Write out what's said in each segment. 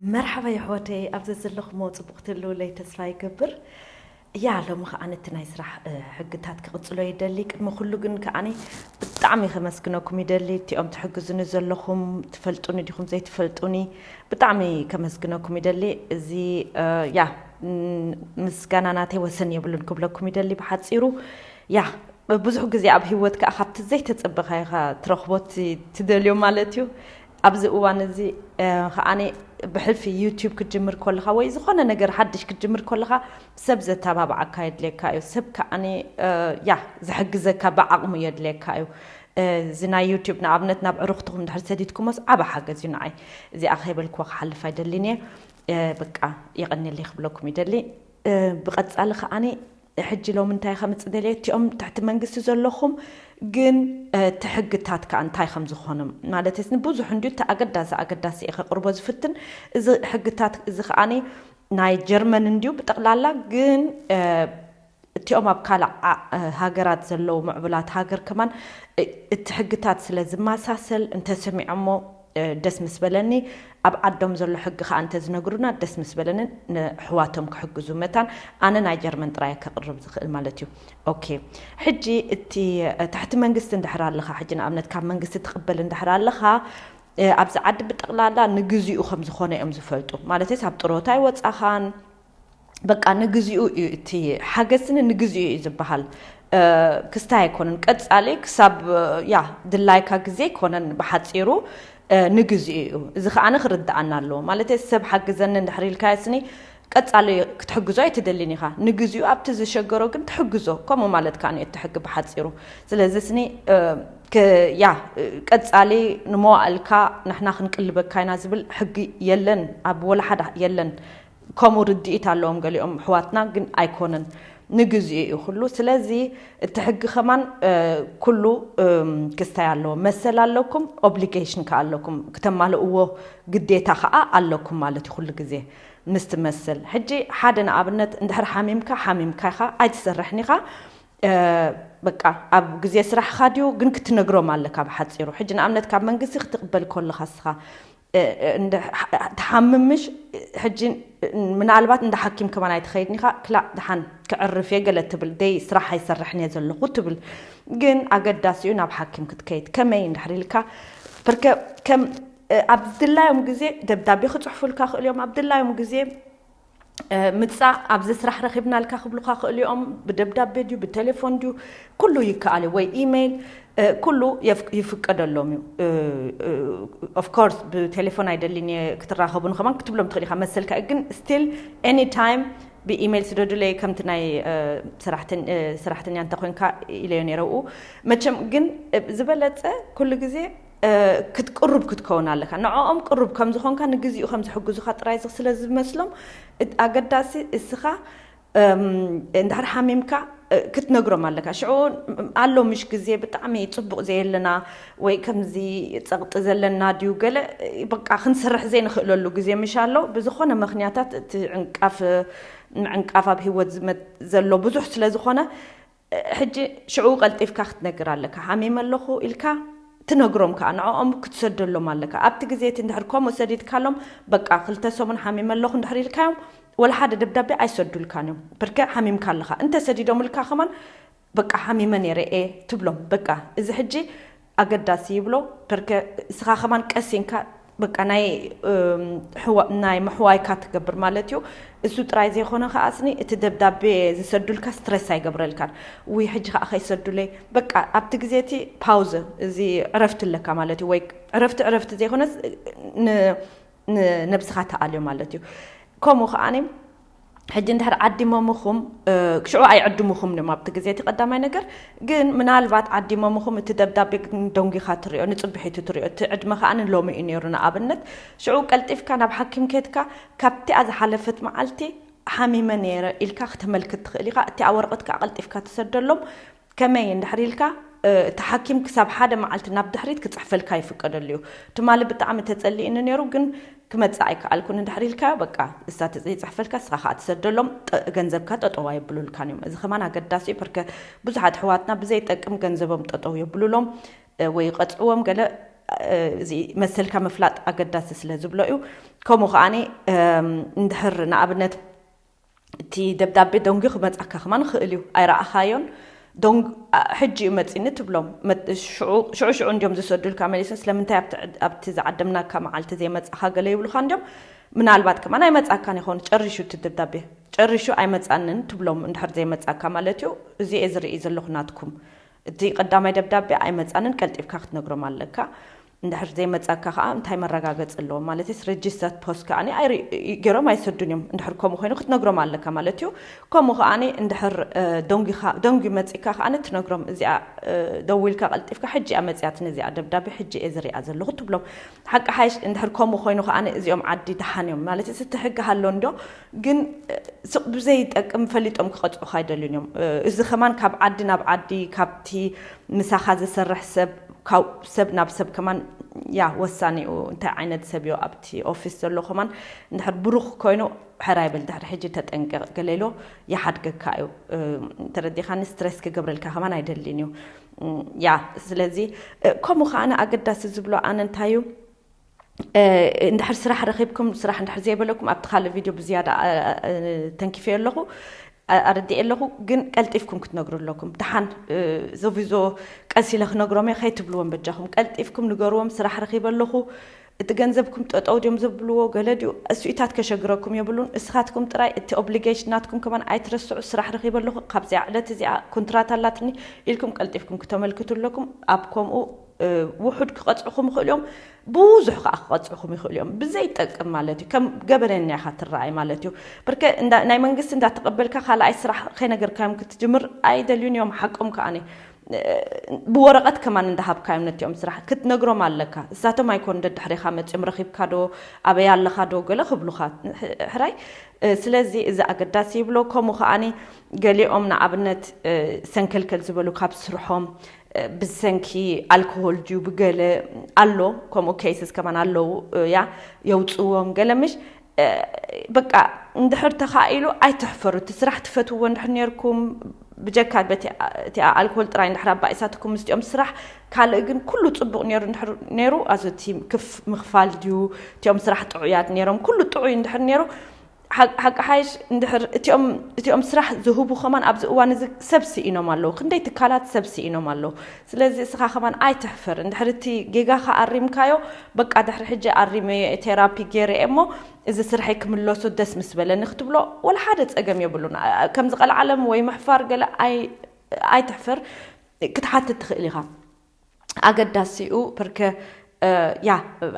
መርሓባ የሕዋተይ፣ ኣብ ዘዘለኹሞ ጽቡቕ ትህልውለይ ተስፋ ይገብር። ያ፣ ሎሚ ከኣ ነቲ ናይ ስራሕ፣ እ፣ ሕግታት ክቕጽሎ ይደሊ። ቅድሚ ኩሉ ግን ከኣኒ ብጣዕሚ ከመስግነኩም ይደሊ። እቲኦም ትሕግዙኒ ዘለኹም፣ ትፈልጡኒ ዲኹም ዘይትፈልጡኒ፣ ብጣዕሚ ከመስግነኩም ይደሊ። እዚ፣ እ፣ ያ፣ ን-፣ ምስጋና ናተይ ወሰን የብሉን ክብለኩም ይደሊ ብሓጺሩ። ያ፣ ብዙሕ ግዜ ኣብ ህይወት ከኣ ካብቲ ዘይተጸበኻዮ ኢኻ ትረኽቦ እቲ ትደልዮ ማለት እዩ። ኣብዚ እዋን እዚ፣ እ፣ ከኣኒ ብሕልፊ ዩቲዩብ ክትጅምር ከለኻ ወይ ዝኾነ ነገር ሓድሽ ክትጅምር ከለኻ ሰብ ዘተባብዓካ የድልየካ እዩ። ሰብ ከኣኒ፣ እ፣ ያ፣ ዝሕግዘካ ብዓቕሙ የድልየካ እዩ። እ፣ እዚ ናይ ዩቲዩብ ንኣብነት ናብ ዕሩኽትኹም እንድሕር ሰዲድኩሞስ ዓቢ ሓገዝ እዩ ንዓይ። እዚኣ ከይበልክዎ ክሓልፍ ኣይደልን እየ። እ፣ በቃ የቐንየለይ ክብለኩም ይደሊ። እ፣ ብቐጻሊ ከኣኒ ሕጂ ሎሚ እንታይ ከምጽእ ደልየ፣ እቲኦም ትሕቲ መንግስቲ ዘለኹም ግን፣ እ፣ እቲ ሕግታት ከኣ እንታይ ከም ዝኾነ ማለት፣ እስኒ ብዙሕ እንድዩ፣ እቲ ኣገዳሲ ኣገዳሲ እየ ከቕርቦ ዝፍትን። እዚ ሕግታት እዚ ከኣኒ ናይ ጀርመን እንድዩ ብጠቕላላ፣ ግን፣ እ፣ እቲኦም ኣብ ካልእ ዓ-፣ እ፣ ሃገራት ዘለዉ ምዕቡላት ሃገር ከማን፣ እ፣ እቲ ሕግታት ስለ ዝመሳሰል እንተሰሚዖሞ፣ እ፣ ደስ ምስ በለኒ፣ ኣብ ዓዶም ዘሎ ሕጊ ከኣ እንተዝነግሩና ደስ ምስ በለኒ፣ ንኣሕዋቶም ክሕግዙ መታን። ኣነ ናይ ጀርመን ጥራይ ከቕርብ ዝኽእል ማለት እዩ። ኦኬ፣ ሕጂ እቲ፣ እ፣ ትሕቲ መንግስቲ እንድሕር ኣለኻ፣ ሕጂ ንኣብነት ካብ መንግስቲ ትቕበል እንድሕር ኣለኻ፣ እ፣ ኣብዚ ዓዲ ብጠቕላላ ንግዚኡ ከም ዝኾነ እዮም ዝፈልጡ። ማለትስ ኣብ ጥሮታ ኣይወጻኻን፣ በቃ ንግዚኡ እዩ እቲ ሓገዝኒ ንግዚኡ እዩ ዝበሃል። እ፣ ክስታይ ኣይኮነን። ቀጻሊ ክሳብ፣ እ፣ ያ፣ ድላይካ ግዜ ኣይኮነን፣ ብሓጺሩ፣ እ፣ ንግዚኡ እዩ። እዚ ከኣ ክርድኣና ኣለዎ። ማለት ሰብ ሓግዘኒ እንድሕር ኢልካዮ ስኒ ቀጻሊ ክትሕግዞ ኣይትደልን ኢኻ። ንግዚኡ ኣብቲ ዝሸገሮ ግን ትሕግዞ። ከምኡ ማለት ከኣ እዩ እቲ ሕጊ ብሓጺሩ። ስለዚ ስኒ፣ እ፣ ክ-፣ ያ፣ እ፣ ቀጻሊ ንመዋእልካ ንሕና ክንቅልበካ ኢና ዝብል ሕጊ የለን። ኣብ ወላ ሓደ የለን። ከምኡ ርድኢት ኣለዎም ገሊኦም ኣሕዋትና፣ ግን ኣይኮነን፣ ንግዚኡ እዩ ኩሉ። ስለዚ እቲ ሕጊ ከማን፣ እ፣ ኩሉ፣ እም፣ ክስታይ ኣለዎ። መሰል ኣለኩም፣ ኦብሊጌሽን ከኣ ኣለኩም፣ ክተማልእዎ ግዴታ ከኣ ኣለኩም ማለት እዩ ኩሉ ግዜ ምስ ትመስል። ሕጂ ሓደ ንኣብነት እንድሕር ሓሚምካ፣ ሓሚምካ ኢኻ፣ ኣይትሰርሕን ኢኻ። እ፣ በቃ ኣብ ግዜ ስራሕኻ ድዩ ግን ክትነግሮም ኣለካ ብሓጺሩ። ሕጂ ንኣብነት ካብ መንግስቲ ክትቕበል ከለኻ እስኻ፣ እ፣ እ፣ እንደ-፣ ትሓምም ምሽ፣ ሕጂ ምናልባት እንደ ሓኪም ከማን ኣይትኸይድን ኢኻ፣ ክላእ ደሓን ክዕርፍ እየ ገለ ትብል፣ ደይ ስራሕ ኣይሰርሕን እየ ዘለኹ ትብል። ግን ኣገዳሲ እዩ ናብ ሓኪም ክትከይድ። ከመይ እንድሕር ኢልካ፣ ብርከ-፣ ከም፣ እ፣ ኣብ ድላዮም ግዜ ደብዳቤ ክጽሕፉልካ ክእል እዮም። ኣብ ድላዮም ግዜ፣ እ፣ ምጻእ ኣብዚ ስራሕ ረኺብናልካ ክብሉኻ ክእሉ እዮም። ብደብዳቤ ድዩ፣ ብቴሌፎን ድዩ፣ ኩሉ ይከኣል እዩ። ወይ ኢሜይል፣ እ፣ ኩሉ የፍ-፣ ይፍቀደሎም እዩ። እ፣ እ፣ ኦፍ ኮርስ ብቴሌፎን ኣይደልን እየ ክትራኸቡ ንኸማን ክትብሎም ትኽእል ኢኻ መሰልካ እዩ። ግን ስቲል ኤኒ ታይም ብኢሜይል ስደዱለይ ከምቲ ናይ፣ እ፣ ሰራሕተኝ-፣ እ፣ ሰራሕተኛ እንተኾይንካ ኢለዮ ነይረ ብኡ። መቸም ግን፣ እ፣ ዝበለጸ ኩሉ ግዜ፣ እ፣ ክትቅሩብ ክትከውን ኣለካ። ንዕኦም ቅሩብ ከም ዝኾንካ ንግዚኡ ከም ዝሕግዙኻ ጥራይ ዝ-፣ ስለ ዝመስሎም፣ እት-፣ ኣገዳሲ እስኻ፣ እም፣ እንድሕር ሓሚምካ፣ እ፣ ክትነግሮም ኣለካ። ሽዑ ኣሎ ምሽ ግዜ ብጣዕሚ ጽቡቕ ዘየለና ወይ ከምዚ ጸቕጢ ዘለና ድዩ ገለ፣ እ፣ በቃ ክንሰርሕ ዘይንኽእለሉ ግዜ ምሽ ኣሎ። ብዝኾነ ምኽንያታት እቲ ዕንቃፍ፣ ምዕንቃፍ ኣብ ህይወት ዝመ-፣ ዘሎ ብዙሕ ስለ ዝኾነ፣ ሕጂ ሽዑ ቀልጢፍካ ክትነግር ኣለካ። ሓሚመ ኣለኹ ኢልካ ትነግሮም ከኣ ንዕኦም ክትሰደሎም ኣለካ። ኣብቲ ግዜ እቲ እንድሕር ከምኡ ሰዲድካሎም፣ በቃ ክልተ ሰሙን ሓሚመ ኣለኹ እንድሕር ኢልካዮም፣ ወላ ሓደ ደብዳቤ ኣይሰዱልካን እዮም። ብርከ ሓሚምካ ኣለኻ። እንተ ሰዲዶምልካ ከማን፣ በቃ ሓሚመ ነይረ እየ ትብሎም። በቃ እዚ ሕጂ ኣገዳሲ ይብሎ። ብርከ እስኻ ከማን ቀሲንካ በቃ ናይ፣ እም፣ ሕዋ-፣ ናይ ምሕዋይካ ትገብር ማለት እዩ። እሱ ጥራይ ዘይኮነ ከኣ ስኒ እቲ ደብዳቤ ዝሰዱልካ ስትረስ ኣይገብረልካን። ውይ፣ ሕጂ ከኣ ከይሰዱለይ። በቃ ኣብቲ ግዜ እቲ ፓውዘ፣ እዚ ዕረፍቲ ኣለካ ማለት እዩ። ወይ ዕረፍቲ፣ ዕረፍቲ ዘይኮነስ ን-፣ ንነብስኻ ተኣልዮ ማለት እዩ። ከምኡ ከኣኒ ሕጂ እንድሕር ዓዲሞምኹም፣ እ፣ ሽዑ ኣይዕድሙኹም እዮም ኣብቲ ግዜ እቲ ቀዳማይ ነገር። ግን ምናልባት ዓዲሞምኹም እቲ ደብዳቤ ግን ደንጒኻ ትሪኦ፣ ንጽብሒቱ ትሪኦ። እቲ ዕድመ ከኣ ንሎሚ እዩ ነይሩ ንኣብነት። ሽዑ ቀልጢፍካ ናብ ሓኪም ኬድካ፣ ካብቲኣ ዝሓለፈት መዓልቲ ሓሚመ ነይረ ኢልካ ክተመልክት ትኽእል ኢኻ። እቲኣ ወረቐት ከኣ ቀልጢፍካ ትሰደሎም። ከመይ እንድሕር ኢልካ፣ እ፣ እቲ ሓኪም ክሳብ ሓደ መዓልቲ ናብ ድሕሪት ክጽሕፈልካ ይፍቀደሉ እዩ። ትማሊ ብጣዕሚ ተጸሊእኒ ነይሩ፣ ግን ክመጽእ ኣይከኣልኩን እንድሕር ኢልካዮ፣ በቃ፣ እሳ ትጽ-፣ ይጽሕፈልካ፣ እስኻ ከኣ ትሰደሎም፣ ጠ-፣ ገንዘብካ ጠጠው ኣየብሉልካን እዮም። እዚ ከማን ኣገዳሲ እዩ፣ ፐርከ ብዙሓት ኣሕዋትና ብዘይጠቅም ገንዘቦም ጠጠው የብሉሎም፣ እ፣ ወይ ይቐጽዕዎም ገለ። እዚ መሰልካ ምፍላጥ ኣገዳሲ ስለ ዝብሎ እዩ። ከምኡ ከዓኒ እንድሕር ንኣብነት እቲ ደብዳቤ ደንጉ ክመጻካ ከማን ይኽእል እዩ። ኣይረኣኻዮን። ዶንግ ሕጂ እዩ መጺኒ ትብሎም። ሽዑ ሽዑ እንዲዮም ዝሰዱልካ መሊሶም። ስለምንታይ ኣብቲ ዝዓደምናካ መዓልቲ ዘይመጻኻ ገለ ይብሉኻ እንዲዮም። ምናልባት ከማን ኣይመጻካን ይኸውን። ጨሪሹ እቲ ደብዳቤ ጨሪሹ ኣይመጻንን ትብሎም። እንድሕር ዘይመጻካ ማለት እዩ። እዚ እየ ዝርኢ ዘለኹ ናትኩም። እቲ ቀዳማይ ደብዳቤ ኣይመጻንን ቀልጢፍካ ክትነግሮም ኣለካ። እንድሕር ዘይመጻካ ከኣ እንታይ መረጋገጺ ኣለዎ ማለት እዩ። ሬጅስተርድ ፖስት ከኣ ገይሮም ኣይሰዱን እዮም። እንድሕር ከምኡ ኮይኑ ክትነግሮም ኣለካ ማለት እዩ። ከምኡ ከኣ እንድሕር ደንጊኻ ደንጊ መጺካ ከኣ ትነግሮም። እዚኣ ደዊልካ ቀልጢፍካ ሕጂ እያ መጺኣትኒ እዚኣ ደብዳቤ ሕጂ እየ ዝሪኣ ዘለኹ ትብሎም። ሓቂ ሓይሽ እንድሕር ከምኡ ኮይኑ ከኣ እዚኦም ዓዲ ደሓን እዮም ማለት እዩ። እቲ ሕጊ ሃሎ እንዶ ግን ብዘይጠቅም ፈሊጦም ክቐጽዑኻ ኣይደልዩን እዮም። እዚ ከማን ካብ ዓዲ ናብ ዓዲ ካብቲ ምሳኻ ዝሰርሕ ሰብ ካብ ሰብ ናብ ሰብ ከማን ያ ወሳኒኡ እንታይ ዓይነት ሰብ እዩ ኣብቲ ኦፊስ ዘሎ ከማን እንድሕር ብሩኽ ኮይኑ ሕራይ በል ድሕሪ ሕጂ ተጠንቀቕ ገለ ኢሎ ይሓድገካ እዩ። ተረዲኻኒ ስትሬስ ክገብረልካ ከማን ኣይደልን እዩ። ያ ስለዚ ከምኡ ከዓነ ኣገዳሲ ዝብሎ ኣነ እንታይ እዩ እንድሕር ስራሕ ረኺብኩም ስራሕ እንድሕር ዘይበለኩም ኣብቲ ካልእ ቪድዮ ብዝያዳ ተንኪፈዮ ኣለኹ ኣረዲኤ ኣለኹ። ግን ቀልጢፍኩም ክትነግሩ ኣለኩም። ደሓን ዞቪዞ ቀስ ኢለ ክነግሮም እየ ከይትብልዎም በጃኹም ቀልጢፍኩም ንገርዎም። ስራሕ ረኺበ ኣለኹ እቲ ገንዘብኩም ጠጠው ድዮም ዘብልዎ ገለ ድዩ እሱኢታት ከሸግረኩም የብሉን። እስኻትኩም ጥራይ እቲ ኦብሊጌሽን ናትኩም ከማን ኣይትረስዑ። ስራሕ ረኺበ ኣለኹ ካብዚኣ ዕለት እዚኣ ኮንትራት ኣላትኒ ኢልኩም ቀልጢፍኩም ክተመልክቱ ኣለኩም። ኣብ ከምኡ ውሑድ ክቐፅዕኹም ይኽእሉ እዮም። ብዙሕ ከዓ ክቐፅዕኹም ይኽእሉ እዮም። ብዘይጠቅም ማለት እዩ። ከም ገበነኛ ኢኻ ትረኣይ ማለት እዩ። ብርከ ናይ መንግስቲ እንዳተቐበልካ ካልኣይ ስራሕ ከይነገርካዮም ክትጅምር ኣይደልዩን እዮም። ሓቆም ከዓ ብወረቐት ከማን እንዳሃብካዮም ነቲኦም ስራሕ ክትነግሮም ኣለካ። እሳቶም ኣይኮኑ ደድሕሬኻ መፅኦም ረኺብካ ዶ ኣበይ ኣለኻ ዶ ገለ ክብሉኻ ሕራይ። ስለዚ እዚ ኣገዳሲ ይብሎ። ከምኡ ከዓኒ ገሊኦም ንኣብነት ሰንከልከል ዝበሉ ካብ ስርሖም ብሰንኪ ኣልኮሆል ድዩ ብገለ ኣሎ። ከምኡ ኬይስስ ከማን ኣለዉ ያ የውፅዎም ገለ ምሽ በቃ እንድሕር ተኻኢሉ ኣይትሕፈሩ። እቲ ስራሕ ትፈትዎ እንድሕር ነርኩም ብጀካ በቲ እቲኣ ኣልኮል ጥራይ እንድሕር ኣባኢሳትኩም ምስቲኦም ስራሕ ካልእ ግን ኩሉ ፅቡቕ ነሩ እንድሕር ነሩ ኣዞ እቲ ምኽፋል ድዩ እቲኦም ስራሕ ጥዑያት ነሮም ኩሉ ጥዑይ እንድሕር ነሩ ሓቂ ሓይሽ እንድሕር እቲኦም እቲኦም ስራሕ ዝህቡ ከማን ኣብዚ እዋን እዚ ሰብ ስኢኖም ኣለዉ። ክንደይ ትካላት ሰብ ስኢኖም ኣለዉ። ስለዚ እስኻ ከማን ኣይትሕፈር። እንድሕር እቲ ጌጋኻ ኣሪምካዮ በቃ ድሕሪ ሕጂ ኣሪመዮ ቴራፒ ገይረ እሞ እዚ ስርሐይ ክምለሶ ደስ ምስ በለኒ ክትብሎ ወላ ሓደ ጸገም የብሉን። ከምዚ ቀልዓለም ወይ ምሕፋር ገለ ኣይትሕፈር ክትሓትት ትኽእል ኢኻ። ኣገዳሲኡ ፐርከ ያ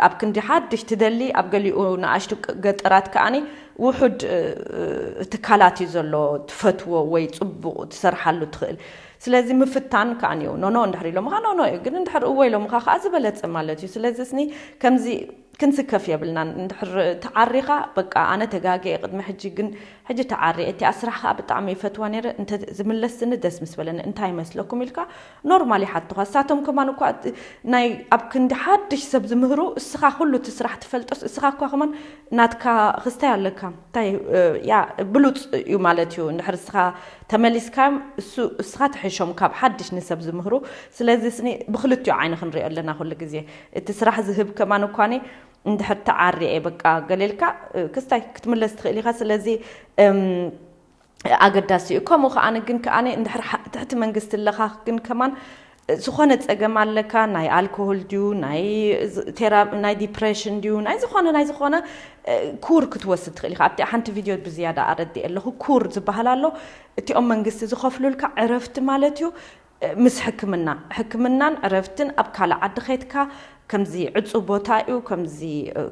ኣብ ክንዲ ሓድሽ ትደሊ ኣብ ገሊኡ ንኣሽቱ ገጠራት ከዓኒ ውሑድ ትካላት እዩ ዘሎ ትፈትዎ ወይ ጽቡቕ ትሰርሓሉ ትኽእል። ስለዚ ምፍታን ከዓኒ እዩ ኖኖ እንድሕር ኢሎምኻ ኖኖ እዩ ግን እንድሕር እወ ኢሎምኻ ከዓ ዝበለጸ ማለት እዩ። ስለዚ ስኒ ከምዚ ክንስከፍ የብልናን። እንድሕር ተዓሪኻ በቃ ኣነ ተጋግየ ቅድሚ ሕጂ ግን ሕጂ ተዓሪ እቲ ኣስራሕ ከዓ ብጣዕሚ ይፈትዋ ነይረ እንተ ዝምለስኒ ደስ ምስ በለኒ እንታይ ይመስለኩም ኢልካ ኖርማል ይሓትኻ። እሳቶም ከማን እኳ ናይ ኣብ ክንዲ ሓድሽ ሰብ ዝምህሩ እስኻ ኩሉ እቲ ስራሕ ትፈልጦስ እስኻ እኳ ከማን ናትካ ክስታይ ኣለካ እንታይ ያ ብሉፅ እዩ ማለት እዩ። እንድሕር እስኻ ተመሊስካ እሱ እስኻ ትሕሾም ካብ ሓድሽ ንሰብ ዝምህሩ። ስለዚ ስኒ ብክልቲኡ ዓይኒ ክንሪኦ ኣለና ኩሉ ግዜ እቲ ስራሕ ዝህብ ከማን እኳኒ እንድሕር ተዓርየ በቃ ገሌልካ ክስታይ ክትምለስ ትኽእል ኢኻ። ስለዚ ኣገዳሲ እዩ። ከምኡ ከዓነ ግን ከዓነ እንድሕር ትሕቲ መንግስቲ ኣለኻ ግን ከማን ዝኾነ ጸገም ኣለካ ናይ ኣልኮሆል ድዩ ናይ ቴራ ናይ ዲፕሬሽን ድዩ ናይ ዝኾነ ናይ ዝኾነ ኩር ክትወስድ ትኽእል ኢኻ። ኣብቲ ሓንቲ ቪድዮ ብዝያዳ ኣረዲእ ኣለኹ። ኩር ዝበሃል ኣሎ። እቲኦም መንግስቲ ዝኸፍሉልካ ዕረፍቲ ማለት እዩ። ምስ ሕክምና ሕክምናን ዕረፍትን ኣብ ካልእ ዓዲ ኸይድካ ከምዚ ዕፁ ቦታ እዩ ከምዚ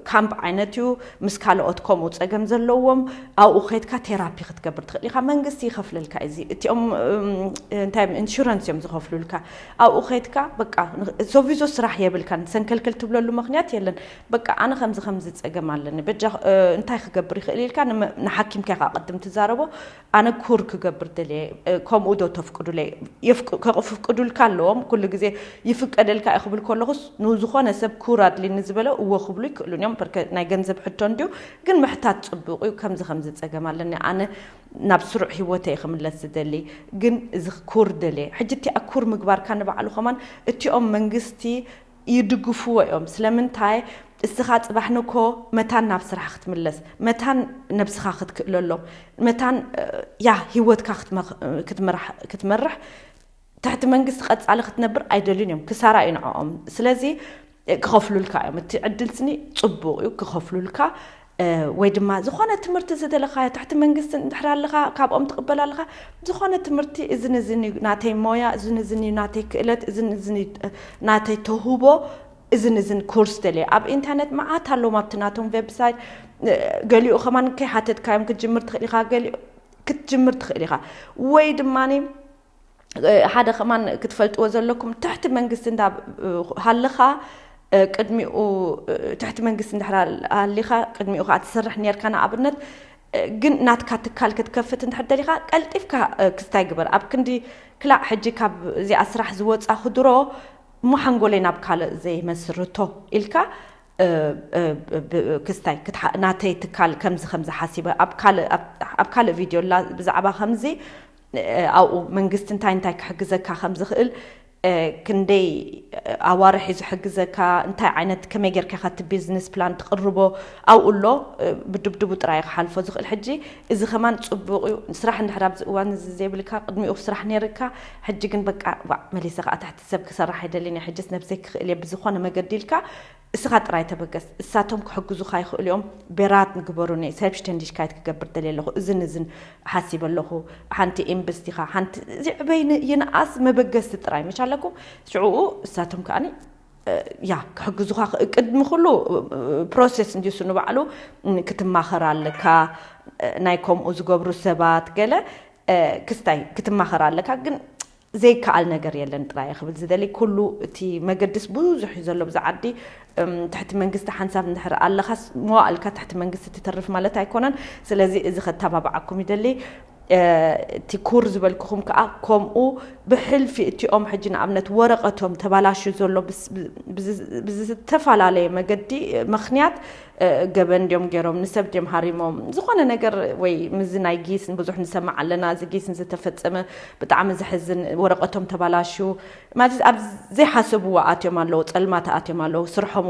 ካምፕ ዓይነት እዩ ምስ ካልኦት ከምኡ ፀገም ዘለዎም ኣብኡ ኸይድካ ቴራፒ ክትገብር ትኽእል ኢኻ። መንግስቲ ይኸፍለልካ እዚ እቲኦም እንታይ ኢንሹራንስ እዮም ዝኸፍሉልካ። ኣብኡ ኸይድካ በቃ ሶቪዞ ስራሕ የብልካን ሰንከልከል ትብለሉ ምኽንያት የለን። በቃ ኣነ ከምዚ ከምዚ ፀገም ኣለኒ በጃ እንታይ ክገብር ይኽእል ኢልካ ንሓኪምካ ኢኻ ቅድም ትዛረቦ። ኣነ ኩር ክገብር ደልየ ከምኡ ዶ ተፍቅዱለይ? ከፍቅዱልካ ኣለዎም ኩሉ ግዜ ይፍቀደልካ እዩ ክብል ከለኹስ ንዝኾነ ሰብ ኩር ኣድልኒ ዝበለ እዎ ክብሉ ይክእሉን እዮም። በርከ ናይ ገንዘብ ሕቶ እንድዩ ግን ምሕታት ፅቡቅ እዩ። ከምዚ ከምዚ ፀገም ኣለኒ ኣነ ናብ ስሩዕ ሂወተይ ክምለስ ዝደሊ ግን እዚ ኩር ደልየ ሕጂ እቲ ኣኩር ምግባርካ ንባዕሉ ከማን እቲኦም መንግስቲ ይድግፍዎ እዮም። ስለምንታይ? እስኻ ጽባሕ ንኮ መታን ናብ ስራሕ ክትምለስ፣ መታን ነብስኻ ክትክእለሎም፣ መታን እ፣ ያ ህይወትካ ክትመኽ- ክትመራሕ ክትመርሕ ትሕቲ መንግስቲ ቀጻሊ ክትነብር ኣይደልዩን እዮም። ክሳራ እዩ ንዕኦም። ስለዚ እ፣ ክኸፍሉልካ እዮም። እቲ ዕድል ስኒ ጽቡቕ እዩ፣ ክኸፍሉልካ እ፣ ወይ ድማ ዝኾነ ትምህርቲ ዝደለኻዮ ትሕቲ መንግስቲ እንድሕር ኣለኻ፣ ካብኦም ትቕበል ኣለኻ። ዝኾነ ትምህርቲ፣ እዝን እዝን እዩ ናተይ ሞያ፣ እዝን እዝን እዩ ናተይ ክእለት፣ እዝን እዝን እዩ እ፣ ናተይ ተውህቦ፣ እዝን እዝን ኮርስ ደልየ ኣብ ኢንተርነት መዓት ኣለዎም። ኣብቲ ናቶም ዌብሳይት እ፣ ገሊኡ ከማን ከይሓተትካዮም ክትጅምር ትኽእል ኢኻ። ገሊኡ ክትጅምር ትኽእል ኢኻ። ወይ ድማ ሓደ ከማን ክትፈልጥዎ ዘለኩም፣ ትሕቲ መንግስቲ እንዳ ሃለኻ ቅድሚኡ ትሕቲ መንግስቲ እንድሕር ሃሊኻ ቅድሚኡ ከዓ ትሰርሕ ነርካ፣ ንኣብነት ግን ናትካ ትካል ክትከፍት እንድሕር ደሊኻ ቀልጢፍካ ክስታይ ግበር። ኣብ ክንዲ ክላእ ሕጂ ካብ እዚኣ ስራሕ ዝወፃኹ ድሮ እሞ ሓንጎለይ ናብ ካልእ ዘይመስርቶ ኢልካ ክስታይ ናተይ ትካል ከምዚ ከምዚ ሓሲበ ኣብ ካልእ ቪድዮ ላ ብዛዕባ ከምዚ ኣብኡ መንግስቲ እንታይ እንታይ ክሕግዘካ ከም ዝኽእል ክንደይ ኣዋርሕ እዩ ዝሕግዘካ፣ እንታይ ዓይነት ከመይ ጌርካ ኢኻ እቲ ቢዝነስ ፕላን ትቕርቦ ኣብኡ ኣሎ። ብድብድቡ ጥራይ ክሓልፎ ዝኽእል። ሕጂ እዚ ከማን ጽቡቕ እዩ። ስራሕ እንድሕር ኣብዚ እዋን እዚ ዘይብልካ ቅድሚኡ ስራሕ ነይርካ፣ ሕጂ ግን በቃ ዋዕ መሊሰ ከዓ ትሕቲ ሰብ ክሰርሕ ኣይደልን እየ፣ ሕጅስ ነብሰይ ክኽእል እየ ብዝኾነ መገዲ ኢልካ እስኻ ጥራይ ተበገስ። እሳቶም ክሕግዙኻ ይኽእሉ እዮም። ቤራት ንግበሩ ነ ሰልፍሽተንዲሽካይት ክገብር ደልየ ኣለኹ። እዝን እዝን ሓሲበ ኣለኹ። ሓንቲ ኢንብስቲኻ ሓንቲ እዚ ዕበይ ይንኣስ መበገስቲ ጥራይ መቻለኩም። ሽዕኡ እሳቶም ከኣኒ ያ ክሕግዙኻ ቅድሚ ኩሉ ፕሮሴስ እንዲሱ ንባዕሉ ክትማኸር ኣለካ። ናይ ከምኡ ዝገብሩ ሰባት ገለ ክስታይ ክትማኸር ኣለካ። ግን ዘይከኣል ነገር የለን ጥራይ ክብል ዝደሊ። ኩሉ እቲ መገድስ ብዙሕ እዩ ዘሎ ብዛ ዓዲ። ትሕቲ መንግስቲ ሓንሳብ እንድሕር ኣለኻስ መዋእልካ ትሕቲ መንግስቲ ትተርፍ ማለት ኣይኮነን። ስለዚ እዚ ከተባብዓኩም ይደሊ። እቲ ኩር ዝበልኩኹም ከዓ ከምኡ ብሕልፊ እቲኦም ሕጂ ንኣብነት ወረቐቶም ተባላሹ ዘሎ ብዝተፈላለየ መገዲ ምኽንያት ገበን ድዮም ገይሮም፣ ንሰብ ድዮም ሃሪሞም፣ ዝኾነ ነገር ወይ ምዚ ናይ ጊስን ብዙሕ ንሰማዕ ኣለና። እዚ ጊስን ዝተፈጸመ ብጣዕሚ ዘሕዝን፣ ወረቐቶም ተባላሹ ማለት ኣብ ዘይሓሰብዎ ኣትዮም ኣለዉ፣ ጸልማት ኣትዮም ኣለዉ፣ ስርሖም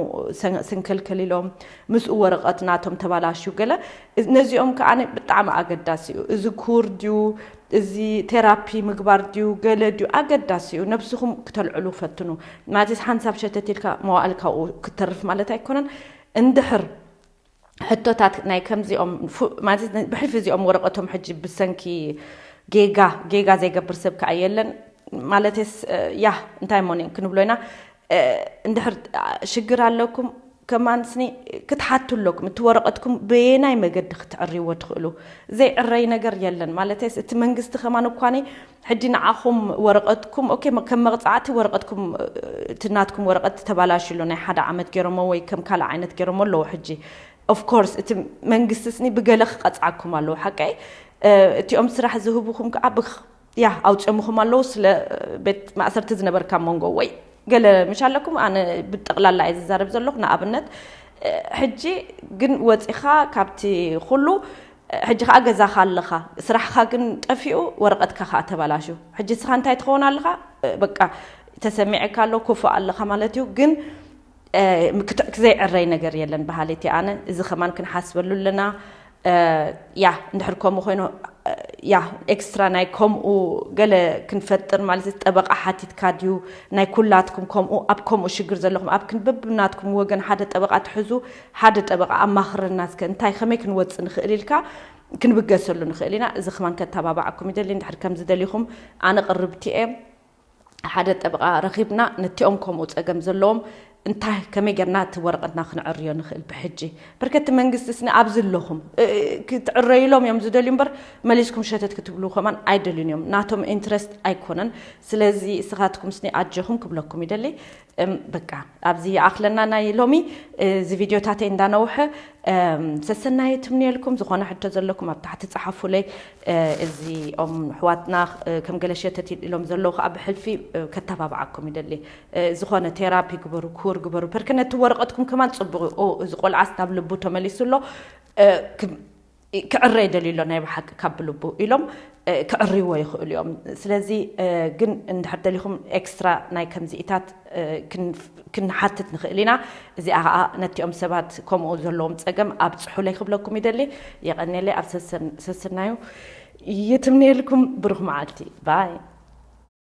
ስንክልክል ኢሎም ምስኡ ወረቐት ናቶም ተባላሹ ገለ። ነዚኦም ከዓ ብጣዕሚ ኣገዳሲ እዩ። እዚ ኩር ድዩ፣ እዚ ቴራፒ ምግባር ድዩ፣ ገለ ድዩ፣ ኣገዳሲ እዩ። ነብስኹም ክተልዕሉ ፈትኑ። ማለት ሓንሳብ ሸተት ኢልካ መዋእልካ ኣብኡ ክትተርፍ ማለት ኣይኮነን። እንድሕር ሕቶታት ናይ ከምዚኦም ብሕልፊ እዚኦም ወረቐቶም ሕጂ ብሰንኪ ጌጋ ጌጋ ዘይገብር ሰብ ከዓ የለን። ማለትስ ያ እንታይ ሞኒ ክንብሎ ኢና። እንድሕር ሽግር ኣለኩም ከማን ስኒ ክትሓቱ ኣለኩም። እቲ ወረቐትኩም በየናይ መገዲ ክትዕርይዎ ትኽእሉ? ዘይዕረይ ነገር የለን። ማለትስ እቲ መንግስቲ ከማን እኳኒ ሕጂ ንዓኹም ወረቐትኩም ኦኬ፣ ከም መቕፃዕቲ ወረቐትኩም እቲ ናትኩም ወረቐት ተባላሽሎ ናይ ሓደ ዓመት ገይሮሞ ወይ ከም ካልእ ዓይነት ገይሮሞ ኣለዉ። ሕጂ ኦፍኮርስ እቲ መንግስቲ ስኒ ብገለ ክቐፅዓኩም ኣለዉ ሓቀይ። እቲኦም ስራሕ ዝህቡኹም ከዓ ብክ ያ ኣውፅኦምኹም ኣለዉ። ስለ ቤት ማእሰርቲ ዝነበርካ መንጎ ወይ ገለ ምሽ ኣለኩም። ኣነ ብጠቕላላ እየ ዝዛረብ ዘለኹ። ንኣብነት ሕጂ ግን ወፂኻ ካብቲ ኩሉ ሕጂ ከዓ ገዛኻ ኣለኻ፣ ስራሕኻ ግን ጠፊኡ፣ ወረቐትካ ከዓ ተባላሹ። ሕጂ እስኻ እንታይ ትኸውን ኣለኻ? በቃ ተሰሚዕካ ኣሎ፣ ክፉእ ኣለኻ ማለት እዩ። ግን ዘይዕረይ ነገር የለን በሃሊት እየ ኣነ። እዚ ከማን ክንሓስበሉ ኣለና። ያ እንድሕር ከምኡ ኮይኑ ያ ኤክስትራ ናይ ከምኡ ገለ ክንፈጥር ማለት ጠበቃ ሓቲትካ ድዩ? ናይ ኩላትኩም ከምኡ ኣብ ከምኡ ሽግር ዘለኹም ኣብ ክንበብናትኩም ወገን ሓደ ጠበቃ ትሕዙ። ሓደ ጠበቃ ኣማኽረና እስከ እንታይ ከመይ ክንወፅእ ንኽእል ኢልካ ክንብገሰሉ ንኽእል ኢና። እዚ ከማን ከተባባዓኩም ይደሊ። እንድሕር ከም ዝደሊኹም ኣነ ቅርብቲ እየ። ሓደ ጠበቃ ረኺብና ነቲኦም ከምኡ ፀገም ዘለዎም እንታይ ከመይ ጌርና እቲ ወረቐትና ክንዕርዮ ንኽእል ብሕጂ? በርከቲ መንግስቲ ስኒ ኣብዚ ኣለኹም ክትዕረይሎም እዮም ዝደልዩ እምበር መሊስኩም ሸተት ክትብሉ ከማን ኣይደልዩን እዮም። ናቶም ኢንትረስት ኣይኮነን። ስለዚ እስኻትኩም ስኒ ኣጀኹም ክብለኩም ይደሊ። በቃ ኣብዚ ይኣኽለና ናይ ሎሚ። እዚ ቪድዮታተይ እንዳነውሐ ሰሰናየ ትምንየልኩም። ዝኾነ ሕቶ ዘለኩም ኣብ ታሕቲ ጸሓፉለይ። እዚኦም ኣሕዋትና ከም ገለ ሸተት ኢሎም ዘለዉ ከዓ ብሕልፊ ከተባብዓኩም ይደሊ። ዝኾነ ቴራፒ ግበሩ፣ ኩር ግበሩ። ፐርከ ነቲ ወረቐትኩም ከማን ጽቡቕ እዩ። እዚ ቆልዓስ ናብ ልቡ ተመሊሱ ኣሎ። ክዕረ ይደልዩ ኣሎ ናይ ብሓቂ ካብ ልቡ ኢሎም ክዕርይዎ ይኽእሉ እዮም። ስለዚ ግን እንድሕር ደሊኹም ኤክስትራ ናይ ከምዚኢታት ክንሓትት ንኽእል ኢና። እዚኣ ከዓ ነቲኦም ሰባት ከምኡ ዘለዎም ፀገም ኣብፅሑለይ ክብለኩም ይደሊ። የቐኔለይ ኣብ ሰሰናዩ ይትምነየልኩም። ብሩኽ መዓልቲ ባይ